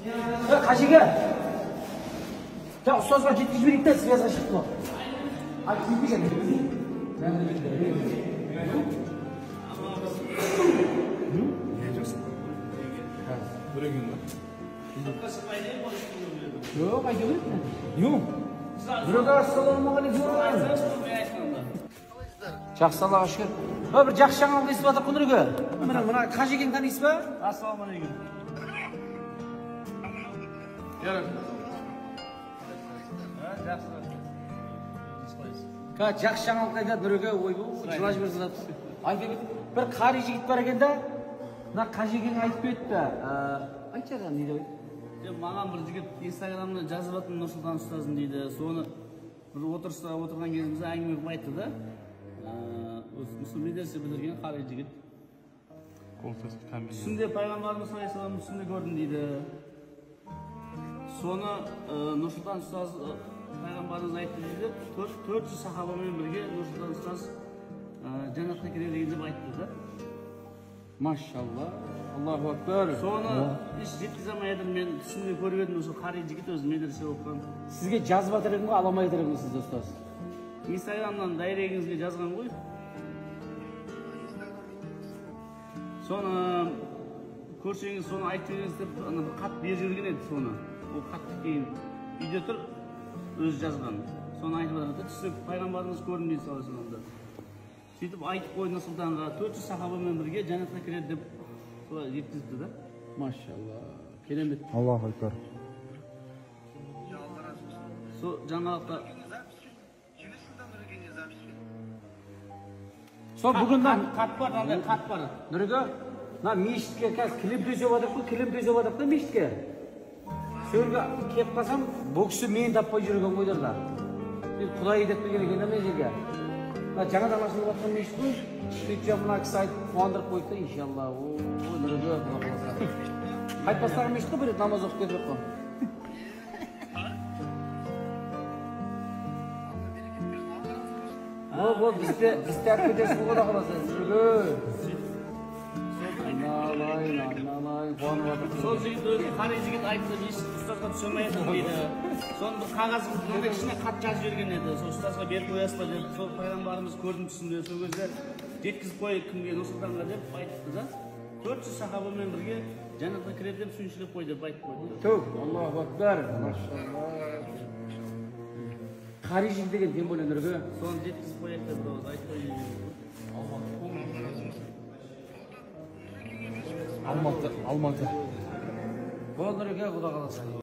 Қажеке, ұстазға жеткізіп жіберейік та, связға шықты ғой. Жоқ, айта береді. Жоқ. Біреуге ассалаумағалейкум. Жақсы, Аллаға шүкір. Бір жақсы жаңалық естіп жатыр Нұреке. Мына мына Қажекеңді танисыз ба? Ассалаумағалейкум. Жақсы жаңалық айтады Нұреке, ойбу, жылап жіберсе жатыр. Айта кетейін. Бір қари жігіт бар екен да, мына Қажекең айтып кетті. Айтшы ара, не деп айтты? Маған бір жігіт инстаграмда жазып жатыр Нұрсұлтан ұстазым дейді. Соны бір отырыста отырған кезімізде әңгіме қылып айтты да. Осы медресе бітірген қари жігіт. Түсімде пайғамбарымыз алейхиссалам түсімде көрдім дейді. Соны Нұрсұлтан ұстаз пайғамбарымыз айтты дейді. 400 сахабамен бірге Нұрсұлтан ұстаз жәннатқа кіреді екен деп айтты да. Машалла, Аллаху акбар. Соны еш жеткізе алмай едім, мен түсімде көріп едім, осы қари жігіт өзі медресе оқыған. Сізге жазып жатыр едім ғой, ала алмай жатыр едім сізді ұстаз. Инстаграмнан дайрегіңізге жазған ғой. Соны көрсеңіз, соны айтып жіберіңіз деп ана бір хат беріп жіберген еді соны. Ол хатты кейін үйде тұр, өзі жазған. Соны айтып жатыр да, түсіп пайғамбарымыз көрдім дейді саллаллаху алейхи вассалам. Сөйтіп айтып қойды Нұрсұлтанға, 400 сахабамен бірге жәннатқа кіреді деп солай жеткізіпті да. Машалла, керемет. Аллаху акбар. Сол жаңалықта сол бүгін хат бар, мынандай хат бар. Нұреке, мына мешітке қазір кілем төсеп жатыр қой, кілем төсеп жатыр да мешітке. Сол жерге келіп қалсам, бұл кісі мені таппай жүрген ғой деді. Мен Құдай деп келген екен да мына жерге. Мына жаңадан ашылып жатқан мешіт қой. Сөйтіп мына кісі айтып қуандырып қойды да, иншалла. О, Нұреке, Құдай қаласа. Қайтып бастаған мешіт қой, бір рет намаз оқып кетіп қой. Ол бізде алып кетесің ғой, Құдай қаласа. Нұреке. Айналайын, айналайын, қуанып жатыр. Сол жігіт өзі қари жігіт айтты, мешіт ұстазға түсе алмай жатыр дейді. Соны бір қағаз қылып, мынандай кішкене хат жазып жіберген еді. Сол ұстазға беріп қоясыз ба деп, сол пайғамбарымыз көрдім түсімде, сол кезде жеткізіп қой кімге, Нұрсұлтанға деп айтыпты да. 400 сахабамен бірге жәннатқа кіреді деп сүйіншілеп қой деп айтып қойды. Төк, Аллаху акбар, машалла. Қари жігіт деген тем более Нұреке. Соны жеткізіп қояйық деп бір ауыз айтып қояйын. Алматы, Алматы. Бол Нұреке, Құдай қаласа.